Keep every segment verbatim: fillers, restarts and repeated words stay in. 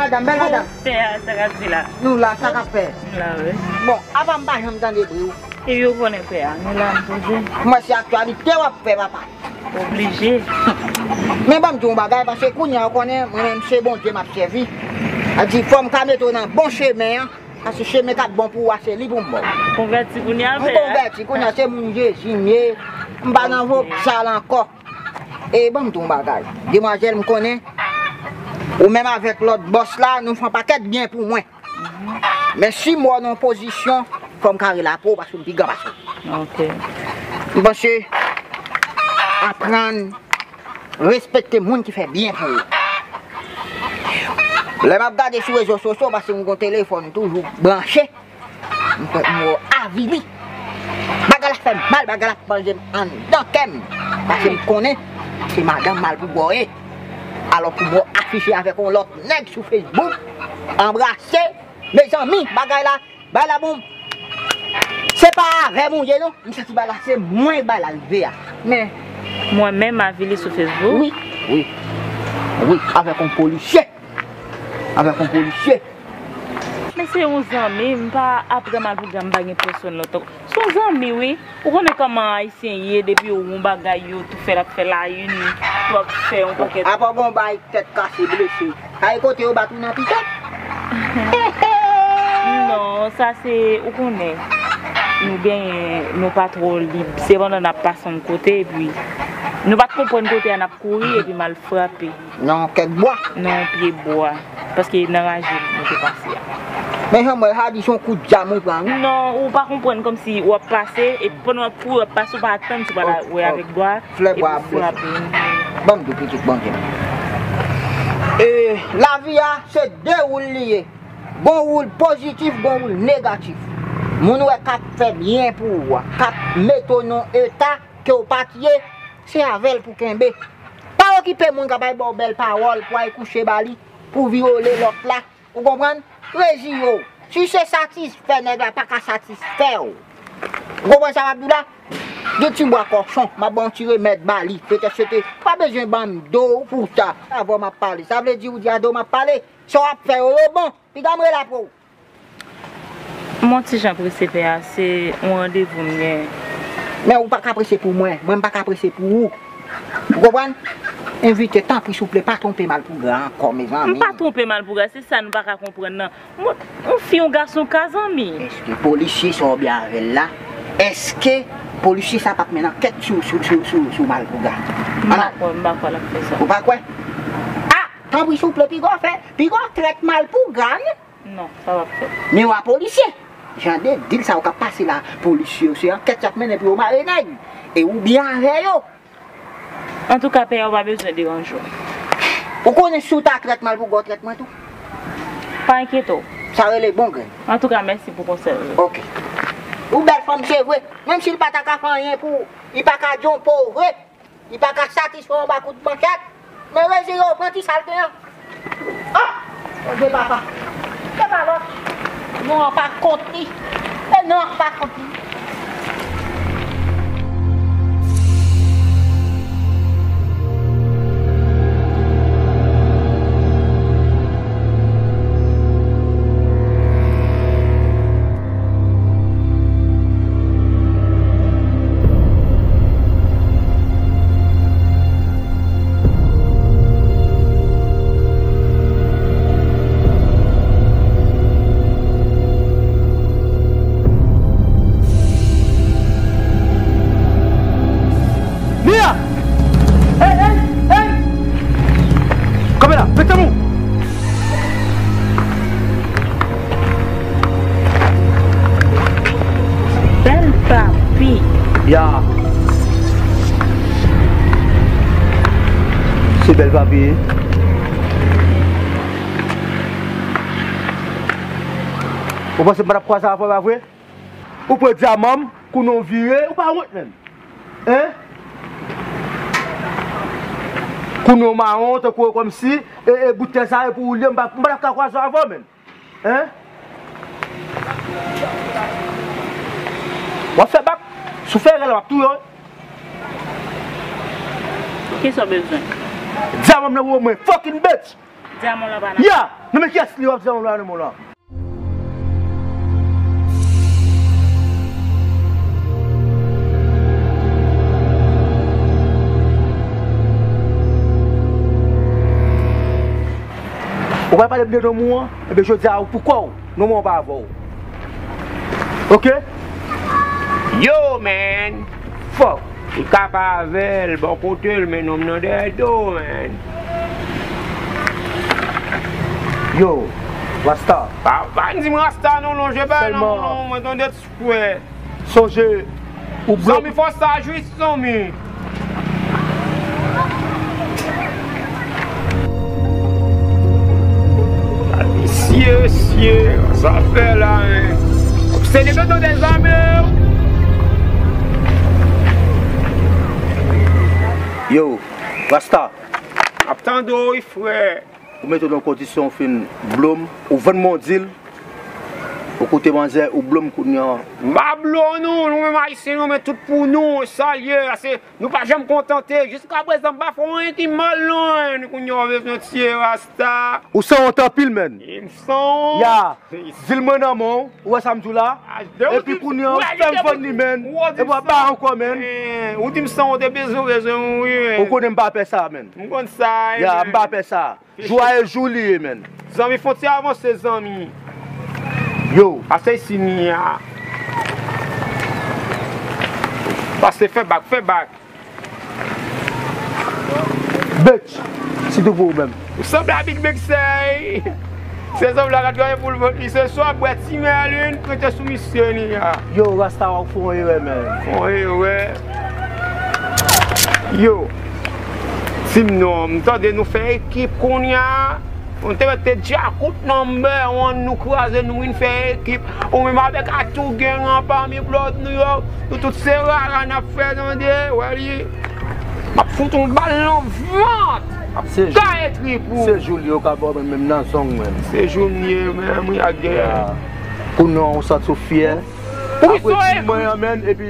Madanm, bèl madanm. Pè a, sa k ap di la? Nou la, sa k ap fè? Nou la, wi. Bon, apa m pa janm tande bri w? E yo konnen pè a, nou la, n poze. Mwen se aktyalite w ap fè, papa. Oblije. Men ban m di w yon bagay, paske kounye a, ou konnen, mwen menm se Bondye m ap sèvi. A di, fò m ka mete w nan bon chemen an, paske chemen k ap bon pou ou a, se li pou m ba w. Konvèti kounye a, pè a. M konvèti kounye a, se moun Jezi m ye. M pa nan vòb sal ankò. E ban m di w yon bagay. Demwazèl, m konnen, ou menm avèk lòt bòs la, nou fè yon pakèt byen pou mwen. Men si m wè w nan yon pozisyon, fò m kare lapo w paske m pi gran pase w. Ok. M panse aprann respekte moun ki fè byen pou ou. Lè m ap gade sou rezo sosyo, paske m gon telefòn toujou branche, m kwè m wè w avili. Bagay la fè m mal, bagay la manje m anndan kè m. Paske m konnen se madanm Malpougra w ye. Alò pou m wè w afiche avèk yon lòt nèg sou Facebook, anbrase, mezanmi, bagay la, bagay la bon. Se pa avè m ou ye non. M santi bagay la se mwen bagay la rive a. Men, mwen menm avili sou Facebook? Wi, wi. Wi, avèk yon polisye. Avèk yon polisye. Men se yon zanmi, m pa apre Malpougra, m pa gen pèsòn lòt. Se yon zanmi, wi. Ou konnen kòman Ayisyen ye, depi yo wè yon bagay, yo tou fè l ap fè la une, yo ap fè yon pakèt. Apa w gon bay tèt kase, blese. Kay kote yo bat ou nan pita? Non, sa se, ou konnen, nou genyen, nou pa twò lib. Se pandan n ap pase yon kote, epi nou pa t konprann kote a n ap kouri, epi m al frape. Nan yon kèk bwa? Nan yon pye bwa. Paske nan raje nou te pase a. Men jan m wè, sa di se yon kout zam ou pran, wi. Non, ou pa konprann, kòmsi w ap pase, epi pandan w ap kouri, w ap pase, ou pa atann si w pral wè avèk bwa a, epi w frape. Flè bwa ap blese. Ban m di w pitit Bondye m. E, lavi a, se de woul li ye. Gon woul pozitif, gon woul negatif. Moun ou wè k ap fè byen pou ou a, k ap mete w nan eta ke w pa t ye, se avè l pou kenbe. Pa okipe moun k ap al ba w bèl pawòl pou w al kouche ba li, pou w vyole lòt la. Ou konprann? Reziye w. Si se satisfè nèg la pa ka satisfè w. Ou konprann sa m ap di w la? Gen ti bwa kòchon, m ap ba w yon ti remèd ba li. Petèt se te, pa bezwen ban m do w pou sa. Avè w m ap pale. Sa vle di ou di a do m ap pale. Sa w ap fè yo, yo bon. Piga m rele apre w. M on ti jan prese pè a, se yon randevou m gen. Men ou pa ka prese pou mwen, mwen m pa ka prese pou ou. Ou konprann? Envite, tanpri, souple, pa twonpe Malpougra ankò, mezanmi. M pa twonpe Malpougra, se sa nou pa ka konprann nan. Mwen, yon fi, yon gason ka zanmi. Èske polisye sa w byen avè l la? Èske polisye sa p ap mennen ankèt sou, sou, sou, sou, sou Malpougra? M pa kwè, m pa kwè l ap fè sa. Ou pa kwè? A! Tanpri, souple, piga w fè, piga w trèt Malpougra, non? Non, sa p ap fèt. Men w a polisye. Jan de dil sa yo k ap pase la, polisye yo, se ankèt y ap mennen pou yo mare nèg. E ou byen avè yo. Antouka, pè a, ou pa bezwen deranje w. Ou konnen si w ta trèt Malpougra, w trèt mwen tou. Pa enkyete w. Sa rele bon grenn. Antouka, mèsi pou konsèy ou yo. Ok. Ou bèl fanm, se vre. Menm si l pa ta ka fè anyen pou ou, li pa ka di yon po vre. Li pa ka satisfè w anba kout manchèt, men reziye w, pran ti sa l gen an. Ah! Bondye papa. Se pa lòt. Non an pa kont li. E non an pa kont li. Mia! Ey, ey, ey! Kanpe la, mete men w! Bèl papi. Ya. Se bèl papi. Ou panse m pa t ap kwaze avè w, pa vre? Ou pran dyaman m, kounye w vire, ou pa wont menm. Hein? Kounye w mawon, tankou kòmsi, e, e, bout tè sa, e pou ou li, m pa, m pa t ap ka kwaze avè w menm. Hein? W ap fè bak, si w fè erè la, m ap touye w. Kisa w bezwen? Dyaman m nan pou mwen, fucking bitch! Dyamon lan pa nan. Ya! Non men kiyès li w ap di dyamon lan nan men w lan? Ou pa pale m de nonm ou an? Ebyen jodi a ou pou kò w, nonm ou an pa avè w. Oke? Yo, man! Fuck! Li ka pa avè l bò kote l, men nonm nan dèyè do, man. Yo, Rasta. Pa, pa di m Rasta non, non, je pa non, non, mwen tande ti frè. Sonje, ou blòk. Zanmi fò saj wi, zanmi. Visye, visye, sa fè la, hein. Se li ki tande zanmi. Yo, Rasta. Ap tande w wi, frè. Ou mete w nan kondisyon, ou fin blo m, ou vann mwen yon dil, ou koute manzè, ou blo m kounye a. M pa blo nou, nou menm Ayisyen, nou men tout pou nou, sa l ye, ase, nou pa janm kontante, jiska prezan m pa fè anyen ki mal non, kounye a w bezwen tiye Rasta. Ou sanwont anpil, man. E m sanwont. Ya. Dil mwen nan men w, ou wè sa m di w la? Epi kounye a, ou fè m vann li, man. Epi w ap bay ankò, man. Ou di m sanwont, e bezwen, bezwen, wi, man. Ou konnen m pa pè sa, man. M konn sa, wi, man. Ya, m pa pè sa. Jou a e jou li ye, man. Zanmi, fon ti avanse, zanmi. Yo. Pase isi ni a. Pase, fè bak, fè bak. Bitch, sitou pou ou menm. Ou sanble a Big Big Sey. Se zanmi la gad gade pou l vant li se swa bwè ti mèlin, prete sou misye ni a. Yo, Rasta w ap fè yon erè, man. Fè yon erè. Yo. Di m non, m tande nou fè ekip kounye a. Nou te mete Djakout number one, nou kraze, nou vin fè ekip. Ou menm avèk Atougang an pami Blood New York. Nou tout se rara n ap fè tande. Wè li. M ap fout yon bal nan vant. M ap gaye trip ou. Se jou li yo ka ba w menm nan zong menm. Se jou m ye menm wi ak gè. Kounye a ou santi w fyè. Apre di mwen an menm epi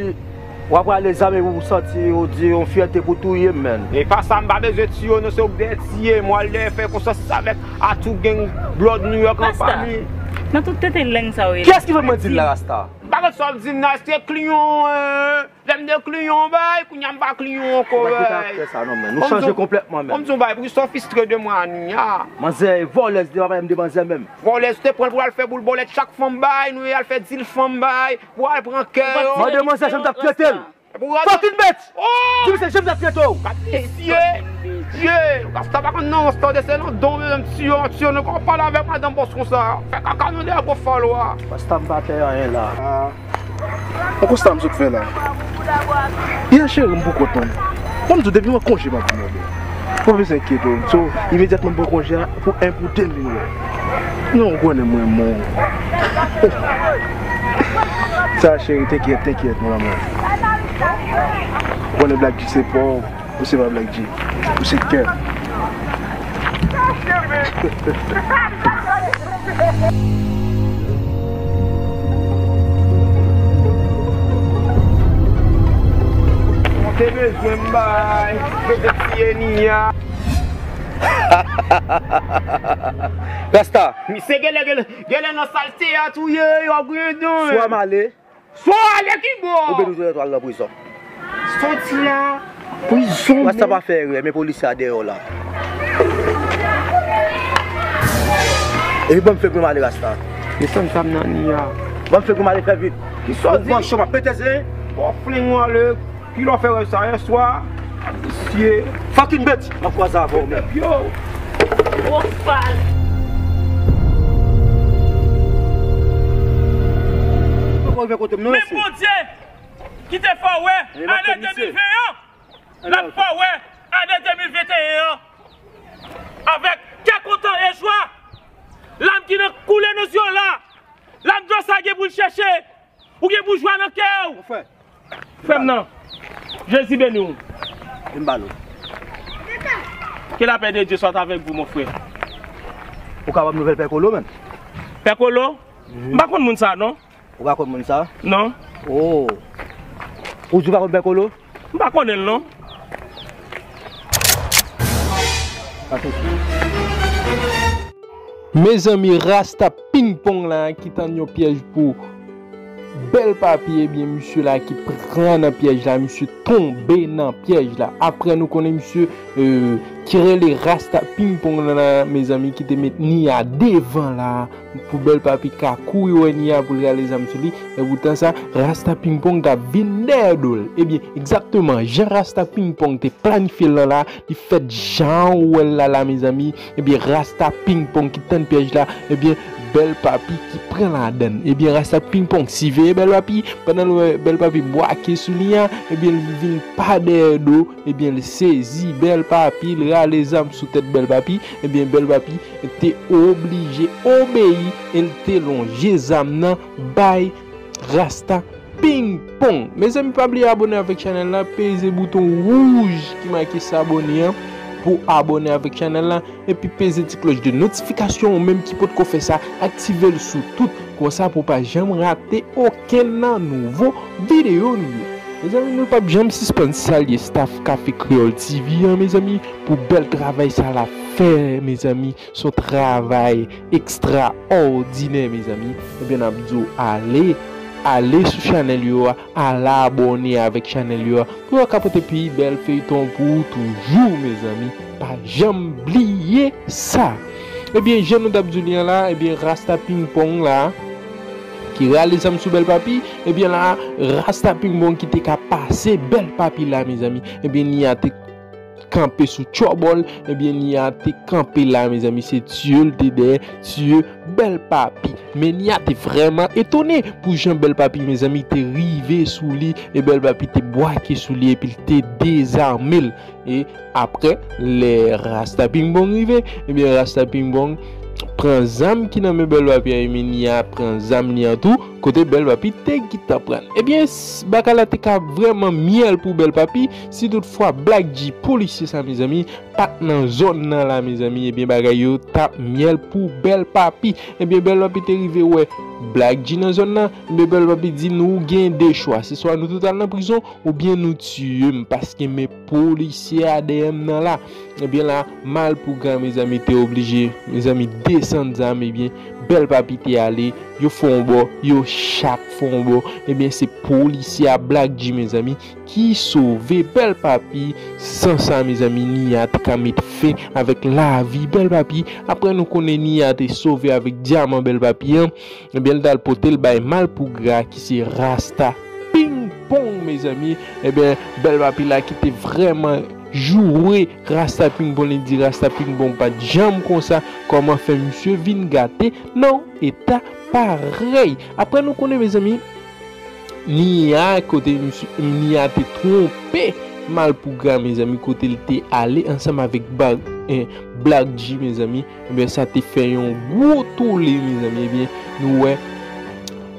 w ap rale zam epi w santi w di yon fyète pou touye m menm. E pa sa m pa bezwen tiye w non se ou k dèyè tiye m w al dèyè fè konsansis avèk Atougang Blood New York an pami. Nan tout tete lang sa w ye la. Kiyès ki fè mwen di l la Rasta? M pa konn sa w ap di m nan èske kliyan w Lè m te kliyan w bay, kounye a m pa kliyan w ankò bay. Ou chanje konplètman menm. Kòm di w bay, poukisa w fistre de mwen a ni a? Manzè, vòlèz, li pa pale m de manzè menm. Vòlèz, ou te pran l pou l al fè boul bòlèt chak fanm bay, nou ye al fè dil fanm bay, pou al pran kè yo. Mande manzè jan m t ap trete l. Fucking bitch! Di misye jan m t ap trete w. Gad misye! Ye! Rasta pa konn nan, Rasta de se nan don, mezanmi, tiyo, tiyo, nou ka pale avèk madanm bòs konsa. Fè kaka nou dèyè gwo fòlwa. Rasta m pa pè anyen la. Yon konsta m sot fè la. Yè cheri m pou kont mwen. Bon, m di w depi mwen konje m ap vin wè bro. Ou pa bezwen enkyete w. So, imedyatman m pran konje a pou en pou de m vin wè. Non, ou konnen m renmen w. Sa cheri, tenkyèt, tenkyèt, mon amour. Ou konnen Black G se pa w. Ou se pa Black G. Ou se kè. Ou te bezwen m bay, bezwen tiye ni a. Rasta. Misye genlè, genlè, genlè nan sal teyat ou ye, yo ap grenn non. Swa m ale. Swa ale ki bò? Oubyen nou jwenn al nan prizon. Soti la, prizon. Rasta pa fè erè, men polisye a dèyè w la. Epi ban m fek mwen ale Rasta. Desann zam nan ni a. Ban m fek mwen ale fè vit. Ki sòti? Ban cho m ap pete zen. Bon, fling w ale. Kilè w fè rèv sa yèswa? Visye. Fucking bitch! M ap kwaze avè w menm. Yo! Gwo fal. Ou pa rive kote m non, mesye. Men Bondye ki te fè w wè ane de mil ven an, l ap fè w wè ane de mil venteyen an. Avèk kè kontan e jwa, lam ki nan koule nan zye w la, lam dlo sa gen pou l chèche. Ou gen boujwa nan kè w. Mon frè. Frè m nan. Jezi beni w. Vin ba nou. Que la paix de Dieu soit avec vous, mon frère. Ou ka ban m nouvèl Pè Kolo, menn? Pè Kolo? Mhm. M pa konn moun sa, non. Ou pa konn moun sa? Non. Oh. Ou di ou pa konn Pè Kolo? M pa konnen l, non. Pa soti. Mezanmi, Rasta Pingpong la ki tann yon pyèj pou Bèl Papi, ebyen, misye la ki pran nan pyèj la, misye tonbe nan pyèj la. Apre, nou konnen misye, euh, ki rele Rasta Pingpong la, mezanmi, ki te met Nia devan la, pou Bèl Papi ka kouri wè Nia pou l rale zam sou li. E poutan sa, Rasta Pingpong t ap vin dèyè do l. Ebyen, egzakteman, jan Rasta Pingpong te planifye l lan la, li fèt jan ou wè l la la, mezanmi. Ebyen, Rasta Pingpong ki tann pyèj la, ebyen, Bèl Papi ki pran ladann. Ebyen, Rasta Pingpong siveye Bèl Papi, pandan l wè Bèl Papi bwake sou li an, ebyen, li vin pa dèyè do, ebyen, li sezi Bèl Papi, li rale zam sou tèt Bèl Papi, ebyen, Bèl Papi te oblije obeyi e l te lonje zam nan bay Rasta Pingpong. Mezanmi, pa bliye abòne avèk chanèl la, peze bouton wouj ki make s'abonner an pou abòne avèk chanèl la, epi peze ti klòch de notifikasyon ou menm ki potko fè sa, aktive l sou tout, konsa pou w pa janm rate okenn nan nouvo videyo nou yo. Mezanmi, nou p ap janm sispann salye staff Café Créole T V an, mezanmi, pou bèl travay sa l ap fè, mezanmi. Se yon travay ekstraòdinè, mezanmi. Ebyen, n ap di w ale, ale sou chanèl yo a, al abòne avèk chanèl yo a, pou yo ka pote pi bèl feyton pou ou toujou, mezanmi. Pa janm bliye sa. Ebyen, jan nou t ap di w li an la, ebyen, Rasta Pingpong la, ki rale zam sou Bèl Papi, ebyen la, Rasta Pingpong ki te ka pase Bèl Papi la, mezanmi. Ebyen, Nia te kanpe sou tchòbòl, ebyen, Nia te kanpe la, mezanmi, se tiye l te dèyè, tiye Bèl Papi. Men Nia te vrèman etone pou jan Bèl Papi, mezanmi, te rive sou li, e Bèl Papi te bwake sou li, epi l te dezame l. E apre, lè Rasta Pingpong rive, ebyen, Rasta Pingpong pran zam ki nan men Bèl Papi a, ebyen, Nia pran zam li an tou, kote Bèl Papi te gentan pran l. Ebyen, s-, bagay la te ka vrèman myèl pou Bèl Papi, si toutfwa Black G, polisye sa, mezanmi, pa t nan zòn nan la, mezanmi, ebyen, bagay yo t ap myèl pou Bèl Papi. Ebyen, Bèl Papi te rive wè Black G nan zòn nan, ebyen, Bèl Papi di, nou gen de chwa, se swa nou tout al nan prizon, oubyen nou tiye m, paske men polisye a dèyè m nan la. Ebyen la, Malpougra, mezanmi, te oblije, mezanmi, desann zam, ebyen, Bèl Papi te ale, yo fè yon bò, yo chak fè yon bò. Ebyen, se polisye a Black G, mezanmi, ki sove Bèl Papi. San sa, mezanmi, Nia te ka met fen avèk lavi Bèl Papi. Apre, nou konnen Nia te sove avèk dyaman Bèl Papi an. Ebyen, l t al pote l bay Malpougra, ki se Rasta Pingpong, mezanmi. Ebyen, Bèl Papi la ki te vrèman joure Rasta Pingpong, li di Rasta Pingpong pa t janm konsa, kòman fè misye vin gate nan yon eta parèy. Apre, nou konnen, mezanmi, Nia, kote misye, Nia te twonpe Malpougra, mezanmi, kote l te ale ansanm avèk Ba-, eh, Black G, mezanmi. Ebyen, sa te fè yon gwo tole, mezanmi. Ebyen, nou wè,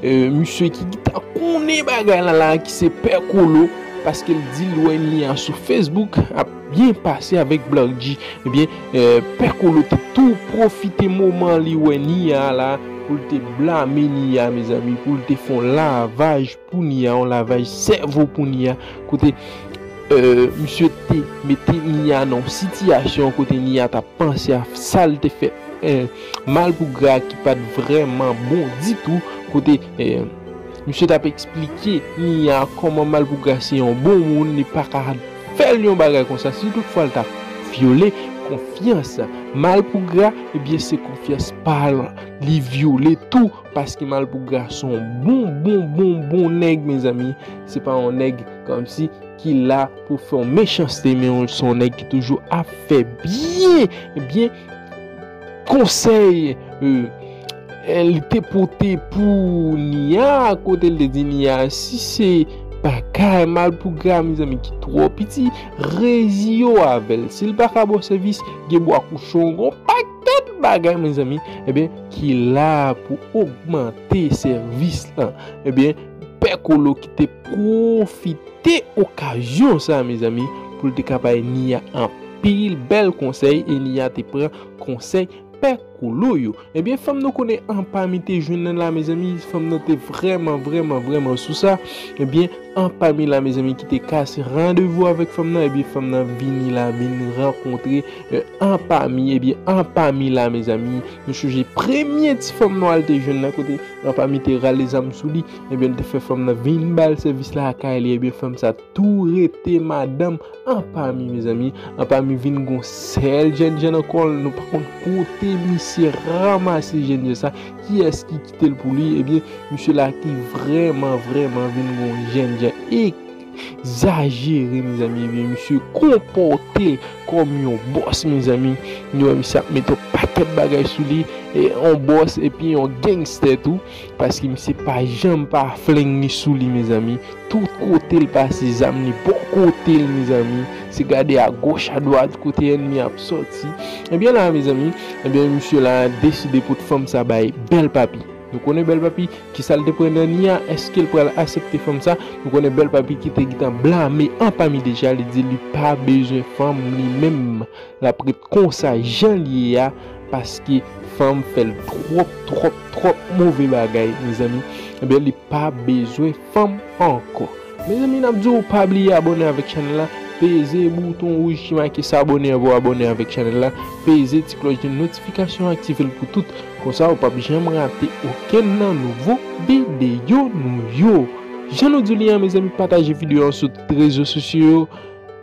eh, misye ki gentan konnen bagay la la, ki se Pè Kolo, paske l di l wè Nia sou Facebook ap byen pase avèk Black G. Ebyen, eh, Pè Kolo te tou pwofite moman li wè Nia la, pou l te blame Nia, mezanmi, pou l te fè yon lavaj pou Nia, yon lavaj sèvo pou Nia, kote, eh, misye te mete Nia nan yon sitiyasyon kote Nia t ap panse a sa l te fè, eh, Malpougra ki pa t vrèman bon ditou, kote, eh, misye t ap eksplike Nia kòman Malpougra se yon bon moun, li pa ka fè l yon bagay konsa, si toutfwa l ta vyole konfyans Malpougra, ebyen, se konfyans pa l li vyole tou, paske Malpougra se yon bon, bon, bon, bon nèg, mezanmi. Se pa yon nèg kòmsi ki la pou fè yon mechanste, men se yon nèg ki toujou ap fè byen, byen konsèy, euh, eh, li te pote pou Nia, kote l te di Nia, si se bagay Malpougra, mezanmi, ki twò piti, reziye w avè l. Si l pa ka ba w sèvis, gen bwa kouchon, gen yon pakèt bagay, mezanmi, ebyen, ki la pou ogmante sèvis lan. Ebyen, Pè Kolo ki te pwofite okazyon sa, mezanmi, pou l te ka bay Nia anpil bèl konsèy, e Nia te pran konsèy Pè kolo yo. Ebyen, fanm nou konnen Anpami te jwenn nan la, mezanmi. Fanm nan te vrèman, vrèman, vrèman sou sa. Ebyen, Anpami la, mezanmi, ki te kase randevou avèk fanm nan, ebyen, fanm nan vini la, vin rankontre eh, Anpami. Ebyen, Anpami la, mezanmi, nou chonje premye ti fanm nwa l te jwenn nan, kote Anpami te rale zam sou li. Ebyen, l te fè fanm nan vin ba l sèvis lakay li. Ebyen, fanm sa tou rete madanm Anpami, mezanmi. Anpami vin gon sèl jènjan nan kò l. Nou pa konn kote misye ranmase jènjan sa. Kiyès ki kite l pou li? Ebyen, misye la ki vrèman, vrèman vin gon jènjan egzajere, mezanmi. Ebyen, misye konpòte l kòm yon bòs, mezanmi. Nou wè misye ap mete yon pakèt bagay sou li, e yon bòs epi yon gangstè tou, paske misye pa janm pa flengi sou li, mezanmi. Tout kote l pase, zam li bò kote l, mezanmi. Se gade agoch, adwat, kote ènmi ap sòti. Ebyen la, mezanmi, ebyen, misye la deside pot fanm sa bay Bèl Papi. Nou konnen Bèl Papi, kisa l te pran nan ni a? Èske l pral aksepte fanm sa? Nou konnen Bèl Papi ki te gentan blame Anpami deja, li di li pa bezwen fanm li menm. L ap ret konsa jan l ye a, paske fanm fè l twòp, twòp, twòp move bagay, mezanmi. Ebyen, li pa bezwen fanm ankò. Mezanmi, n ap di w pa bliye abòne avèk chanèl la, peze bouton wouj ki make s'abonner an pou w abòne avèk chanèl la, peze ti klòch de notifikasyon an, aktive l pou tout. Konsa, ou p ap janm rate okenn nan nouvo videyo nou yo. Jan nou di w li a, mezanmi, pataje videyo an sou tout rezo sosyo yo.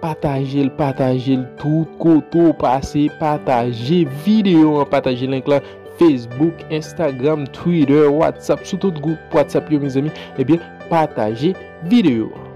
Pataje l, pataje l tout kote w pase. Pataje videyo an, pataje link la. Facebook, Instagram, Twitter, WhatsApp, sou tout gwoup WhatsApp yo, mezanmi. Ebyen, pataje videyo an.